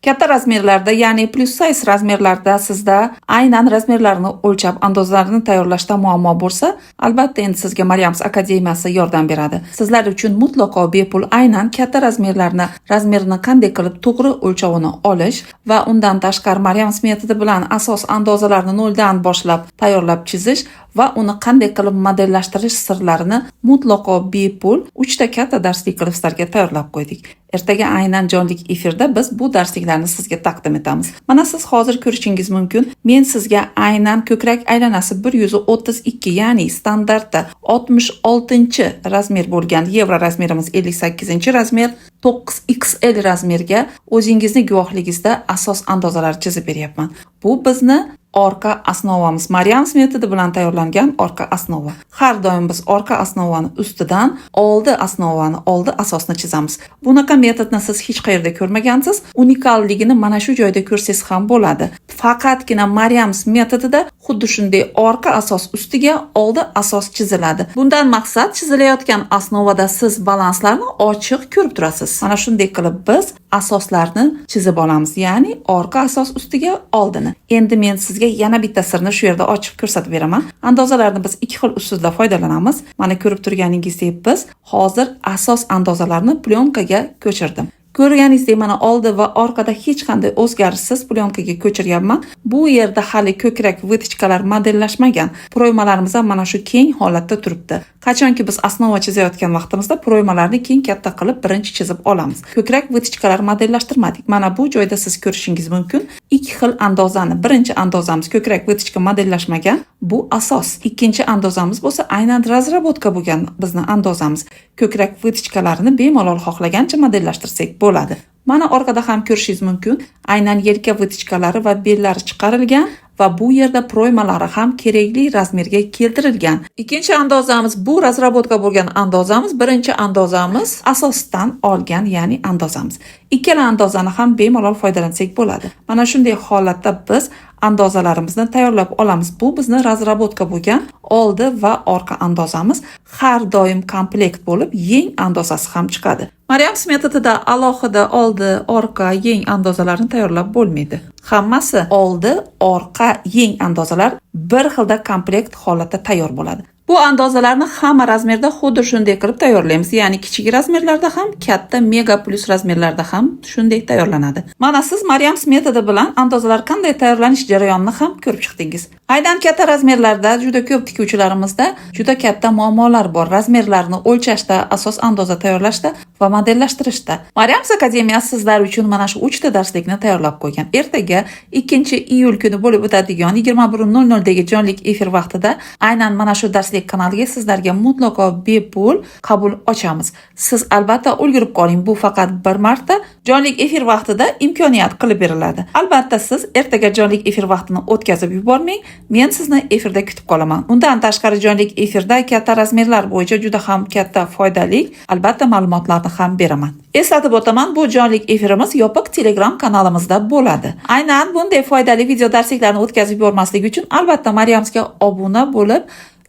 Katta razmerlarda, ya'ni plus size razmerlarda sizda aynan razmerlarni o'lchab, andozalarni tayyorlashda muammo bo'lsa, albatta endi sizga Maryams akademiyasi yordam beradi. Sizlar uchun mutlaqo bepul aynan katta razmerlarni, razmerini qanday qilib to'g'ri o'lchovini olish va undan tashqari Maryams metodi bilan asos andozalarni noldan boshlab tayyorlab chizish va uni qanday qilib modellashtirish sirlarini mutlaqo bepul 3 ta katta darslik qilib sizlarga tayyorlab qo'ydik. Ertaga aynan jonli efirda biz bu darsliklarni sizga taqdim etamiz. Mana siz hozir ko'rishingiz mumkin. Men sizga aynan ko'krak aylanasi 132, ya'ni standartda 66-razmer bo'lgan yevro razmerimiz 58-razmer 9XL razmerga o'zingizni guvohligingizda asos andozalar chizib beryapman. Bu bizni orqa основа miz, Maryams metodi bilan tayyorlangan orqa основа. Har doim biz orqa основа ni ustidan oldi основа ni, oldi asosni chizamiz. Bunaqa metodni siz hech qayerda ko'rmagansiz. Unikalligini mana shu joyda ko'rsangiz ham bo'ladi. Faqatgina Maryams metodida xuddi shunday orqa asos ustiga oldi asos chiziladi. Bundan maqsad, chizilayotgan основа da siz balanslarni ochiq ko'rib turasiz. Mana shunday qilib biz asoslarni chizib olamiz, ya'ni orqa asos ustiga oldini. Endi men sizga yana bitta sirni shu yerda ochib ko'rsatib beraman. Andozalarni biz ikki xil usulda foydalanamiz. Mana ko'rib turganingizdek, biz hozir asos andozalarni plyonkaga ko'chirdim. Ko'rganingizdek, mana oldi va orqada hech qanday o'zgarishsiz plyonkaga ko'chirganman. Bu yerda hali ko'krak вытачка lar modellashmagan. Пройма larimiz ham mana shu keng holatda turibdi. Qachonki biz основа chizayotgan vaqtimizda пройма larni keng, katta qilib birinchi chizib olamiz. Ko'krak вытачка lar modellashtirmadik. Mana bu joyda siz ko'rishingiz mumkin ikki xil andozani. Birinchi andozamiz ko'krak вытачка modellashmagan, bu asos. Ikkinchi andozamiz bo'lsa aynan разработка bo'lgan bizni andozamiz. Ko'krak вытачка larini bemalol xohlagancha modellashtirsak bo'ladi. Mana orqada ham ko'rishingiz mumkin. Aynan yelka вытачка lari va bellari chiqarilgan va bu yerda пройма lari ham kerakli razmerga keltirilgan. Ikkinchi andozamiz bu разработка bo'lgan andozamiz, birinchi andozamiz asosdan olgan, ya'ni andozamiz. Ikkala andozani ham bemalol foydalansak bo'ladi. Mana shunday holatda biz andozalarimizni tayyorlab olamiz. Bu bizni разработка bo'lgan oldi va orqa andozamiz har doim komplekt bo'lib, yeng andozasi ham chiqadi. Maryams metodida alohida oldi, orqa, yeng andozalarni tayyorlab bo'lmaydi. Hammasi oldi, orqa, yeng andozalar bir xilda komplekt holatda tayyor bo'ladi. Bu andozalarni hamma razmerda xuddi shunday qilib tayyorlaymiz. Ya'ni kichik razmerlarda ham, katta mega plus razmerlarda ham shunday tayyorlanadi. Mana siz Maryams metodi bilan andozalar qanday tayyorlanish jarayonini ham ko'rib chiqdingiz. Aynan katta razmerlarda juda ko'p tikuvchilarimizda juda katta muammolar bor. Razmerlarni o'lchashda, asos andoza tayyorlashda va modellashtirishda. Maryams akademiyasi sizlar uchun mana shu 3 ta darslikni tayyorlab qo'ygan. Ertaga 2-iyul kuni bo'lib o'tadigan 21:00 dagi jonli efir vaqtida aynan mana shu darslik kanaliga sizlarga mutlaqo bepul qabul ochamiz. Siz albatta ulgurib qoling. Bu faqat bir marta jonli efir vaqtida imkoniyat qilib beriladi. Albatta siz ertaga jonli efir vaqtini o'tkazib yubormang. Men sizni efirda kutib qolaman. Undan tashqari jonli efirda katta razmerlar bo'yicha juda ham katta foydali albatta ma'lumotlarni ham beraman. Eslatib o'taman, bu jonli efirimiz yopiq Telegram kanalimizda bo'ladi. Aynan bunday foydali video darsliklarni o'tkazib yubormaslik uchun albatta Maryamsga obuna bo'lib,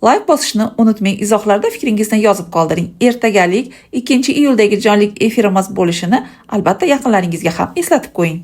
layk bosishni unutmang. Izohlarda fikringizni yozib qoldiring. Ertagalik 2-iyuldagi jonli efirimiz bo'lishini albatta yaqinlaringizga ham eslatib qo'ying.